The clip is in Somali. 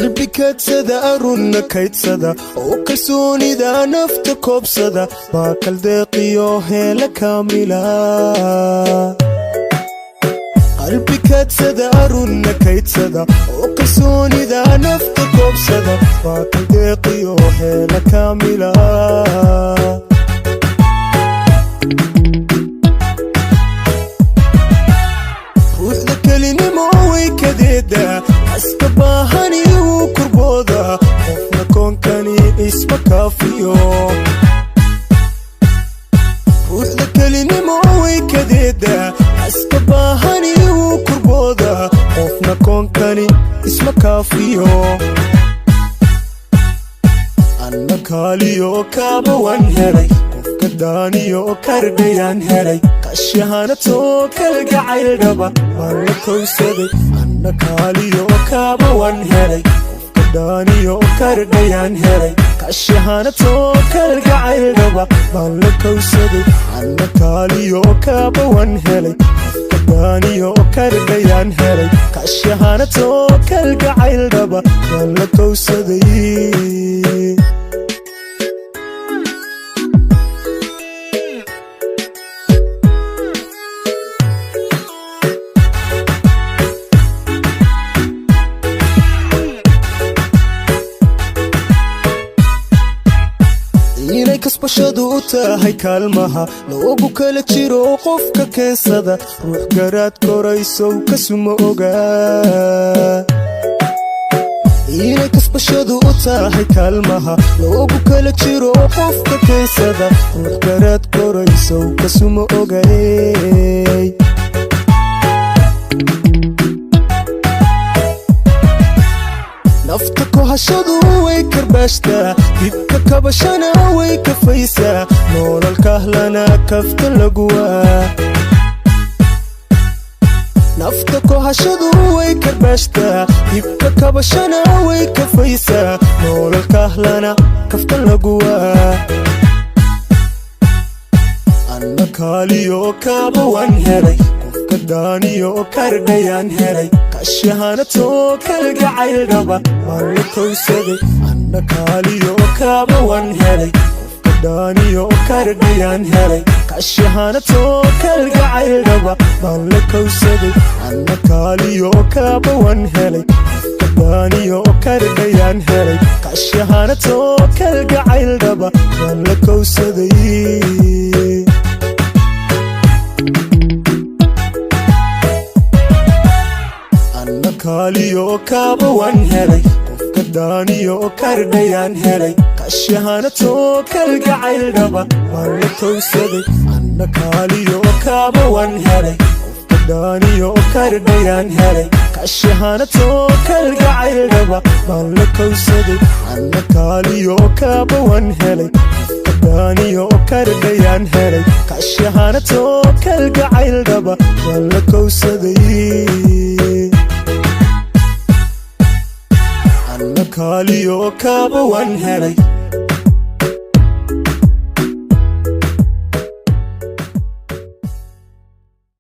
Qalbi kaadsada, arunna kaydsada, oo kalsoonida nafta koobsada, baa kaldeeqiyo heela kaamila. Qalbi kaadsada, arunna kaydsada, oo kalsoonida nafta koobsada, baa kaldeeqiyo heela kaamila. Ruuxda kelinimo way kadeedaa, kaska baahani wuu kurboodaa, qofna koonkani isma kaafiyo. Ruuxda kelinimo way kadeedaa, kaska baahani wuu kurboodaa, qofna koonkani isma kaafiyo. Anna kaaliyo kaaba waan helay, qofka daaniyo kardhayaan helay, kashahanatoo kalgacayldhaba waan la kowsaday. Anna kaaliyo kaaba waan helay, qofka daaniyo kardhayaan helay, kashahanatoo kalgacayldhaba waan la kowsaday. Anna kaaliyo kaaba waan helay, qofka daaniyo kardhayaan helay, kashahanatoo kalgacayldhaba waan la kowsaday. Inay kasbashadu u tahay kaalmaha loogu kala jiro, qofka keensada ruux garaad koraysow kasuma ogaa. Inay kasbashadu u tahay kaalmaha loogu kala jiro, qofka keensada ruux garaad koraysow kasuma ogay. Nafta kohashadu way karbaashtaa, dibka kabashana way kafaysaa, noolalkahlana kafta laguwaa. Nafta kohashadu way karbaashtaa, dibka kabashana way kafaysaa, noolalkahlana kafta laguwaa. Anna kaaliyo kaaba waan helay, qofka daaniyo kardhayaan helay, kashahanatoo kalgacayldhaba waan la kowsaday. Anna kaaliyo kaaba waan helay, qofka daaniyo kardhayaan helay, kashahanatoo kalgacayldhaba waan la kowsaday. Anna kaaliyo kaaba waan helay, qofka daaniyo kardhayaan helay, kashahanatoo kalgacayldhaba waan la kowsaday. Anna kaaliyo kaaba waan helay, qofka daaniyo kardhayaan helay, kashahanatoo kalgacayldhaba waan la kowsaday. Anna kaaliyo kaaba waan helay, qofka daaniyo kardhayaan helay, kashahanatoo kalgacayldhaba waan la kowsaday. Anna kaaliyo kaaba waan helay, qofka daaniyo kardhayaan helay, kashahanatoo kalgacayldhaba waan la kowsaday. Anna kaaliyo kaaba waan helay.